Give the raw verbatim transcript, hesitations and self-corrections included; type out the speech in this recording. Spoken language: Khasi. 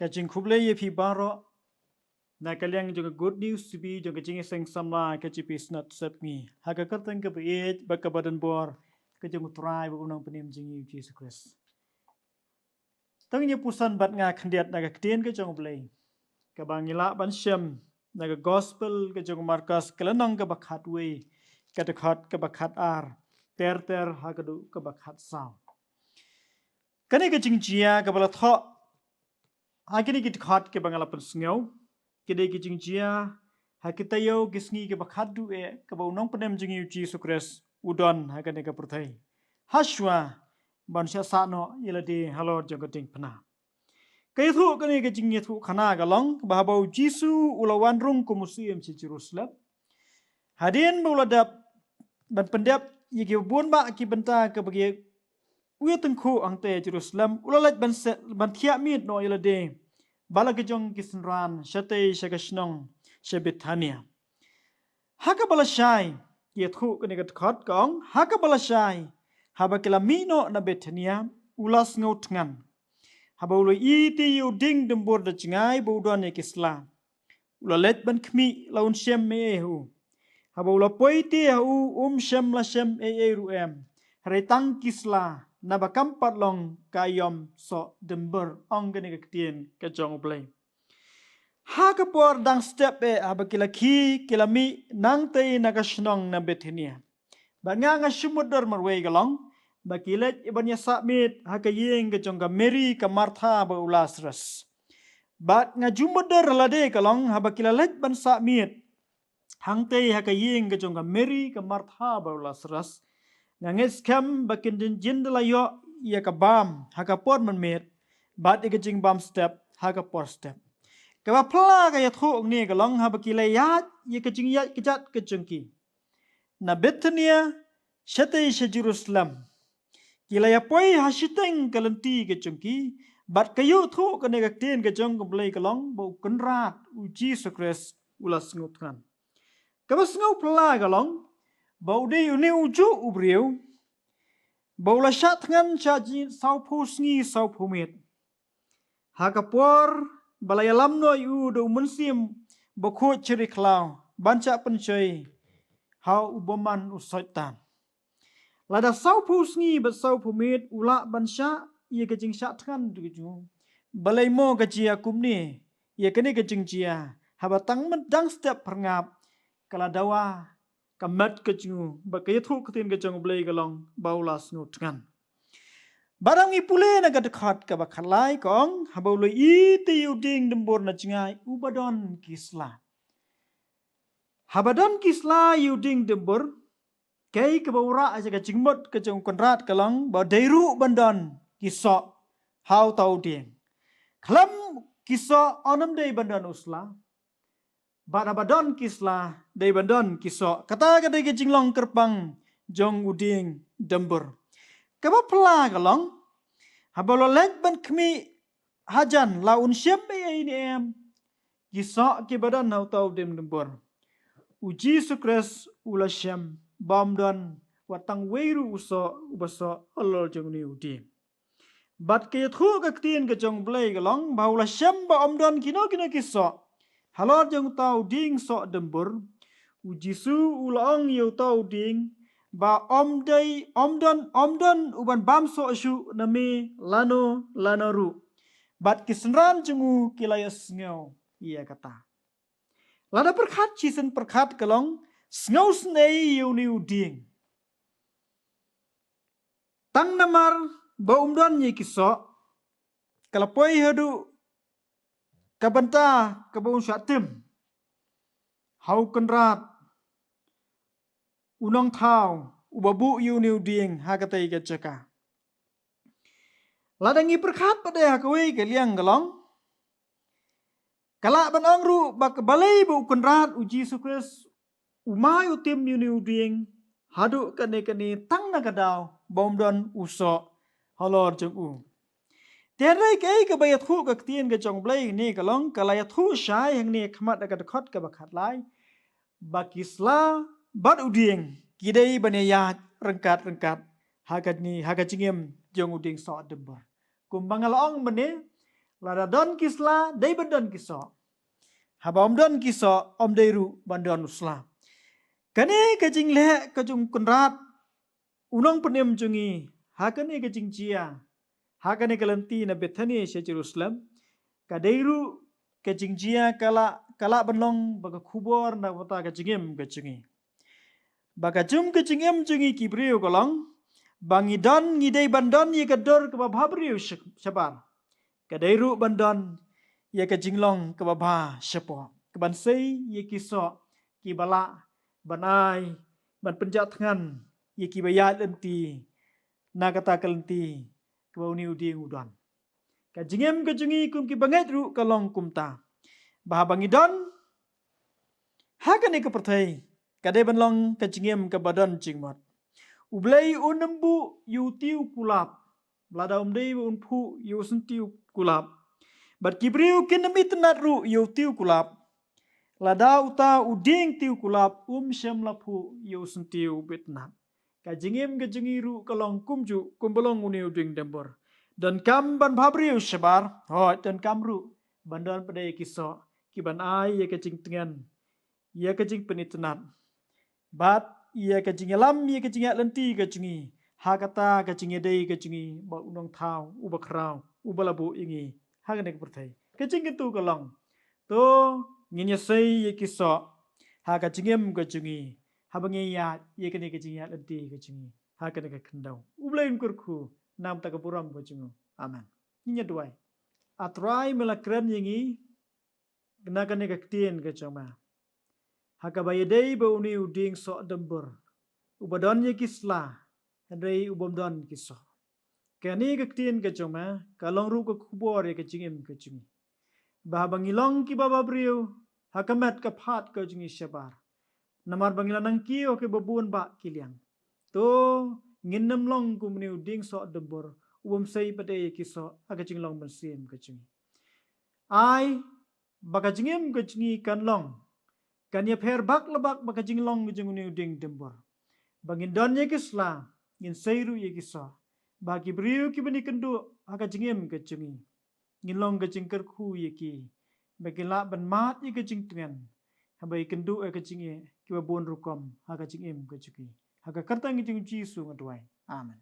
Ka jingkhublei ïa phi baroh na ka liang jong ka Good News T V jong ka Jingïaseng Samla K J P Synod Sepngi, ha ka kyrteng kaba ïeit bad kaba donbor ka jong U Trai bad U Nongpynim jong ngi U Jisu Khrist. To ngin ïa puson bad nga khyndiat na ka Ktien ka jong U Blei kaba ngi lah ban shem na ka Gospel ka jong U Markos, ka lynnong kaba khatwei, ka dkhot kaba khatar ter ter haduh kaba khatsaw. Kane ka jingjia kaba la thoh ha kine ki dkhot kiba nga la pynsngew, ki dei ki jingjia ha ki taïew ki sngi kiba khatduh eh kaba U Nongpynim jong ngi U Jisu Khrist u don ha kane ka pyrthei, hashwa ban shah sah noh ïa lade halor jong ka diengphna. Ka ïathuh kane ka jingïathuhkhana ka long ba haba U Jisu u la wan rung kum u Syiem sha Jerusalem, hadien ba u la dep ban pyndep ïa kiba bun bah ki bynta kaba ki u ïatyngkhuh hangtei Jerusalem, u la leit ban se-, ban thiah miet noh ïa lade bad la ki jong ki synran shatei sha ka shnong, sha Bethania. Ha kaba lashai, ïathuh kane ka dkhot ka ong, ha kaba lashai, haba ki la mih noh na Bethania, u la sngewthngan. Haba u la ïohi ïa u dieng dumbur da jngai ba u don ïa ki sla, u la leit ban khmih la un shem ei ei ha u. Haba u la poi te ha u, um shym la shem ei ei ruh em, hynrei tang ki sla, naba kam pat long ka aïom soh dumbur, ong kane ka Ktien ka jong U Blei. Ha ka por dang step eh haba ki la khie ki la mih nangtei na ka shnong na Bethania. Bad nga nga shu mutdur marwei ka long ba ki leit ban ïa sah miet ha ka ïing ka jong ka Mary, ka Martha bad u Lazarus. Bad nga ju mutdur lade ka long haba ki la leit ban sah miet hangtei ha ka ïing ka jong ka Mary, ka Martha bad u Lazarus, nga ngeit skhem ba kin jin jin da la ïoh ïa ka bam ha ka por mynmiet bad ïa ka jingbam step ha ka por step. Kaba phylla ka ïathuh hangne ka long haba ki la ïaid ïa ka jingïaid kjat ka jong ki na Bethania shatei sha Jerusalem, ki la ïa poi ha shiteng ka lynti ka jong ki, bad ka ïathuh kane ka Ktien ka jong U Blei ka long ba U Kynrad U Jisu Khrist u la sngewthngan. Kaba sngewphylla ka long ba u dei une u juh u briew ba u la shah thngan sha ji sawphew sngi sawphew miet. Ha ka por ba la ïalam noh ïa u da u Mynsiem Bakhuid sha ri khlaw ban shah pynshoi ha u bymman u Soitan. Lada sawphew sngi bad sawphew miet u lah ban shah ïa ka jingshah thngan ka jong u, balei mo ka jia kumne ïa kane ka jingjia haba tang mynta dang step phyrngap ka la dawa ka met ka jong u? Bad ka ïathuh ka Ktien ka jong U Blei ka long ba u la sngewthngan. Bad ngi pule na ka dkhot kaba khatlai ka ong, haba u la ïohi ïa u dieng dumbur na jngai uba don ki sla. Haba don ki sla ïa u dieng dumbur, kaei kaba wanrah ïa ka jingmut ka jong U Kynrad ka long ba dei ruh ban don ki soh ha uta u dieng. Khlem ki soh ym dei ban don u sla, bad haba don ki sla dei ban don ki soh. Kata ka dei ka jinglong kyrpang jong u dieng dumbur. Kaba phylla ka long, haba u la leit ban khmih hajan la un shem ei ei ne em ki soh kiba don ha uta u dieng dumbur, U Jisu Khrist u la shem ba ym don wat tang wei ruh u soh uba soh halor jong une u dieng. Bad ka ïathuh ka Ktien ka jong U Blei ka long ba u la shem ba ym don kino kino ki soh halor jong uta u dieng soh dumbur. U Jisu u la ong ïa uta u dieng ba ym dei, ym don, ym don uban bam soh shuh na me lano lano ruh. Bad ki synran jong u ki la ïohsngew ïa kata. Lada pyrkhat shisien pyrkhat ka long, sngewsynei ïa une u dieng. Tang namar ba um don ïa ki soh, ka la poi haduh ka bynta kaba un shah tim ha U Kynrad, U Nongthaw, uba buh ïa une u dieng ha katei ka jaka. Lada ngi pyrkhat pat de ha kawei ka liang ka long, ka lah ban ong ruh ba ka balei ba U Kynrad U Jisu Khrist u mai u tim ïa une u dieng haduh kane kane tang na ka daw ba um don u soh halor jong u. Te hynrei kaei kaba ïathuh ka Ktien ka jong U Blei hangne ka long, ka la ïathuh shai hangne ha khmat ka dkhot kaba khatlai ba ki sla bad u dieng ki dei ban ïaid ryngkat ryngkat ha ka jingim jong u dieng soh dumbur. Kumba nga la ong mynne, Lada don ki sla, dei ban don ki soh. Haba ym don ki soh, ym dei ruh ban don u sla. Kane ka jingleh ka jong u Kynrad, u Nongpynim jong ngi, ha kane ka jingjia, ha kane ka lynti na Bethani sha Jerusalem, ka dei ruh ka jingjia ka la, ka la ban long ba ka khubor na ka bynta ka jingim ka jong ngi. Ba ka jong ka jingim jong ngi ki briew ka long, ba ngi don, ngi dei ban don ïa ka dur kaba bhabriew sha-, shabar. Ka dei ruh ban don ïa ka jinglong kaba bha shapoh, kaban sei ïa ki soh kiba lah ban ai, ban pynjah thngan ïa kiba ïaid lynti na kata ka lynti kaba une u dieng u don. Ka jingim ka jong ngi kum ki bangeit ruh ka long kumta. Ba haba ngi don ha kane ka pyrthei, ka dei ban long ka jingim kaba don jingmut. U Blei un ym buh ïa u tiew kulap lada ym dei ba un phuh ïa u syntiew kulap. Bad ki briew kin ym itynnad ruh ïa u tiew kulap lada uta u dieng tiew kulap um shym la phuh ïa u syntiew ba itynnad. Ka jingim ka jong ngi ruh ka long kumjuh kumba long une u dieng dumbur. Donkam ban bhabriew shabar, hooid, donkam ruh ban don pat de ki soh kiban ai ïa ka jingtngen, ïa ka jingpynitynnad, bad ïa ka jingïalam, ïa ka jingïaid lynti ka jong ngi ha kata ka jingïadei ka jong ngi bad u Nongthaw uba khraw, uba la buh ïa ngi ha kane ka pyrthei. Ka jingkyntu ka long, to ngin ïasei ïa ki soh ha ka jingim ka jong ngi, haba ngi ïaid ïa kane ka jingïaid lynti ka jong ngi ha kane ka khyndew. U Blei un kyrkhu na ka bynta ka burom ka jong u. Amen. Ngin ïa duwai. A Trai, me la kren ïa ngi na kane ka ktien ka jong me, ha kaba ïadei bad une u dieng soh dumbur, uba don ïa ki sla, hynrei u bym don ki soh. Kane ka ktien ka jong me ka long ruh ka khubor ïa ka jingim ka jong ngi, ba haba ngi long kiba bhabriew ha ka met ka phad ka jong ngi shabar, namar ba ngi la nang kiew ha kiba bun bah ki liang, to ngin ym long kum une u dieng soh dumbur, u bym sei pat de ïa ki soh ha ka jinglong mynsiem ka jong ngi. Ai ba ka jingim ka jong ngi kan long, kan ïapher bak la bak bad ka jinglong ka jong une u dieng dumbur. Ba ngin don ïa ki sla, ngin sei ruh ïa ki soh. Ba ki briew kiba ngi kynduh ha ka jingim ka jong ngi, ngin long ka jingkyrkhu ïa ki, ba kin lah ban mad ïa ka jingtngen, haba ïakynduh ïa ka jingeh kiba bun rukom ha ka jingim ka jong ngi. Ha ka kyrteng ka jong u Jisu nga duwai. Amen.